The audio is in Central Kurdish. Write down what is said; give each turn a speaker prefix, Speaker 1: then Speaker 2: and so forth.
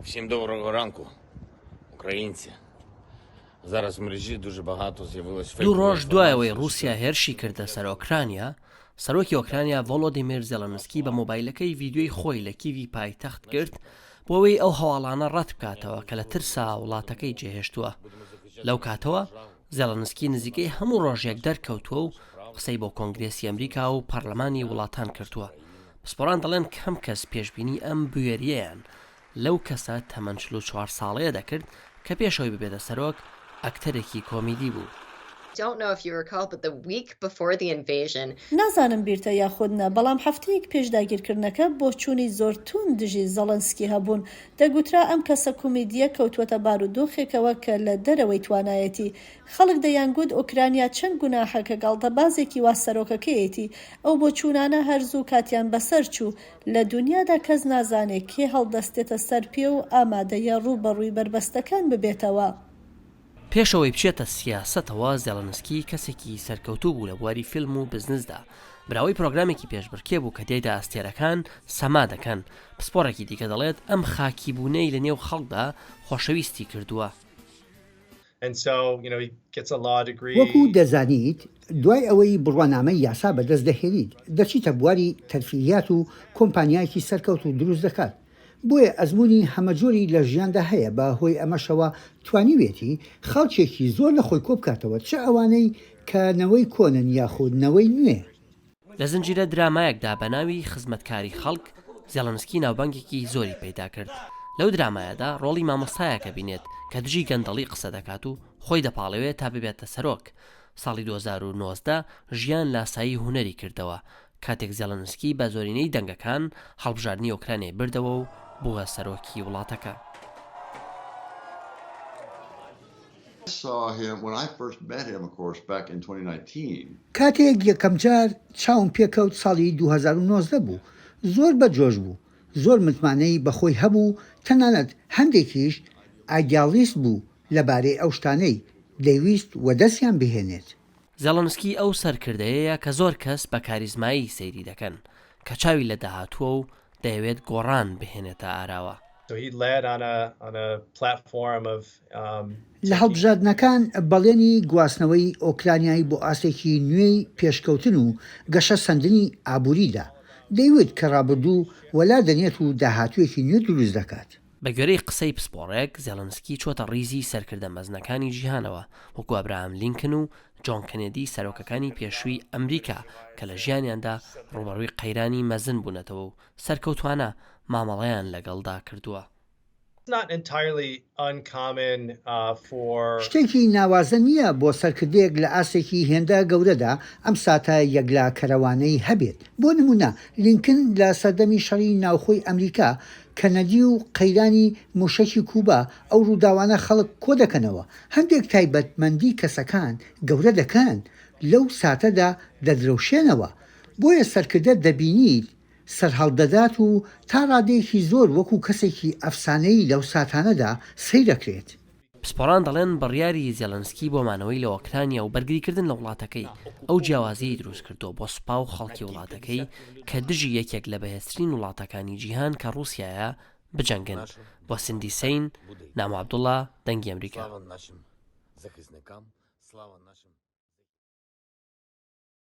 Speaker 1: Всім доброго ранку, українці. Зараз в мережі дуже багато з'явилось
Speaker 2: دوو
Speaker 1: фейкової
Speaker 2: ڕۆژ دوای ئەوەی
Speaker 1: інформації
Speaker 2: ڕووسیا
Speaker 1: щодо
Speaker 2: هێرشی کردە سەر ئۆکرانیا، سەرۆکی ئۆکرانیا ڤۆلۆدیمێر زێڵێنسکی بە مۆبایلەکەی ڤیدیۆی خۆی لە کیڤی پایتەخت گرت بۆ ئەوەی ئەو هەواڵانە ڕەت بکاتەوە کە لە ترسا وڵاتەکەی جێهێشتووە. لەو کاتەوە زێڵێنسکی نزیکەی هەموو ڕۆژێک دەرکەوتووە و قسەی بۆ کۆنگرێسی ئەمریکا و پەرلەمانی وڵاتان کردووە. پسپۆڕان دەڵێن کەم کەس پێشبینی ئەم بوێرییەیان لەو کەسە تەمەن 44 ساڵەیە دەکرد کە پێش ئەوەی ببێتە سەرۆک، ئەکتەرێکی کۆمیدی بوو.
Speaker 3: نازانم بیرتە یاخود نا، بەڵام هەفتەیەک پێش داگیرکردنەکە بۆچوونی زۆر تووند دژی زەڵنسکی هەبوون. دەگوترا ئەم کەسە کومیدییە کەوتووەتە بارودۆخێکەوە کە لە دەرەوەی توانایەتی. خەڵک دەیانگوت ئۆکرانیا چەند گوناحە کە گاڵتەبازێکی وا سەرۆکەکەیەتی. ئەو بۆچوونانە هەر زوو کاتیان بەسەر چوو. لە دونیادا کەس نازانێ کێ هەڵدەستێتە سەر پێ و ئامادەیە ڕووبەڕووی بەربەستەکان ببێتەوە.
Speaker 2: پێش ئەوەی بچێتە سیاسەتەوە، زێڵنسکی کەسێکی سەرکەوتوو بوو لە بواری فیلم و بزنسدا. براوەی پرۆگرامێکی پێشبڕکێ بوو کە تیایدا ئەستێرەکان سەما دەکەن. پسپۆڕێکی دیکە دەڵێت ئەم خاکیبوونەی لەنێو خەڵکدا خۆشەویستی کردووە.
Speaker 4: وەکو دەزانیت دوای ئەوەی بڕوانامەی یاسا بەدەست دەهێنیت دەچیتە بواری تەرفیهیات و کۆمپانیایەکی سەرکەوتوو دروست دەکات بۆیە ئەزموونی هەمەجۆری لە ژیاندا هەیە بە هۆی ئەمەشەوە توانیوێتی خەڵکێکی زۆر لە خۆی کۆبکاتەوە چ ئەوانەی کە نەوەی کۆنن یاخود نەوەی نوێ.
Speaker 2: لە زنجیرە درامایەکدا بە ناوی خزمەتکاری خەڵک، زێڵنسکی ناوبانگێکی زۆری پەیدا کرد. لەو درامایەدا ڕۆڵی مامۆستایەک ئەبینێت کە دژی گەندەڵی قسە دەکات و خۆی دەپاڵێوێت تا ببێتە سەرۆک. ساڵی 2019 ژیان لاسایی هونەری کردەوە، کاتێک زێڵنسکی بە زۆرینەی دەنگەکان هەڵبژاردنی ئۆکرانیای بردەوە و بووە سەرۆکی وڵاتەکە.
Speaker 4: کاتێک یەکەمجار چاوم پێکەوت ساڵی 2019 بوو، زۆر بە جۆش بوو، زۆر متمانەی بەخۆی هەبوو، تەنانەت هەندێکیش ئایدیاڵیست بوو لەبارەی ئەو شتانەی دەیویست وەدەستیان بهێنێت.
Speaker 2: زێڵنسکی ئەو سەرکردەیەیە کە زۆر کەس بە کاریزمایی سەیری دەکەن، کە چاوی لە داهاتووە و دەیەوێت گۆڕان بهێنێتە ئاراوە.
Speaker 4: لە هەڵبژاردنەکان بەڵێنی گواستنەوەی ئۆکرانیای بۆ ئاستێکی نوێی پێشکەوتن و گەشەسەندنی ئابووری دا، دەیوت کە ڕابردوو وەلا دەنێت و داهاتوویەکی نوێ دروست دەکات.
Speaker 2: بە گوێرەی قسەی پسپۆڕێک، زێڵنسکی چۆتە ڕیزی سەرکردە مەزنەکانی جیهانەوە، وەکو ئەبراهام لینکن و جۆن کەنێدی سەرۆکەکانی پێشووی ئەمریکا کە لە ژیانیاندا ڕووبەڕووی قەیرانی مەزن بوونەتەوە و سەرکەوتوانە مامەڵەیان لەگەڵدا کردووە.
Speaker 4: شتێکی ناوازە نییە بۆ سەرکردەیەک لە ئاستێکی هێندە گەورەدا ئەم ساتە یەکلاکەرەوانەی هەبێت. بۆ نموونە لینکن لە سەردەمی شەڕی ناوخۆی ئەمریکا، کەنەدی و قەیرانی مووشەکی کوبا، ئەو ڕووداوانە خەڵک کۆدەکەنەوە، هەندێک تایبەتمەندی کەسەکان گەورە دەکەن، لەو ساتەدا دەدرەوشێنەوە. بۆیە سەرکردە دەبینیت سەرهەڵدەدات و تا ڕادەیەکی زۆر وەکو کەسێکی ئەفسانەیی لەو ساتانەدا سەیرەکرێت.
Speaker 2: پسپۆڕان دەڵێن بڕیاری زێڵنسکی بۆ مانەوەی لە ئۆکرانیا و بەرگریکردن لە وڵاتەکەی ئەو جیاوازییەی دروستکردووە بۆ سوپا و خەڵکی وڵاتەکەی کە دژی یەکێک لە بەهێزترین وڵاتەکانی جیهان کە ڕووسیایە بجەنگن. بۆ سندی سەین، نامۆ عەبدوڵا، دەنگی ئەمریکا.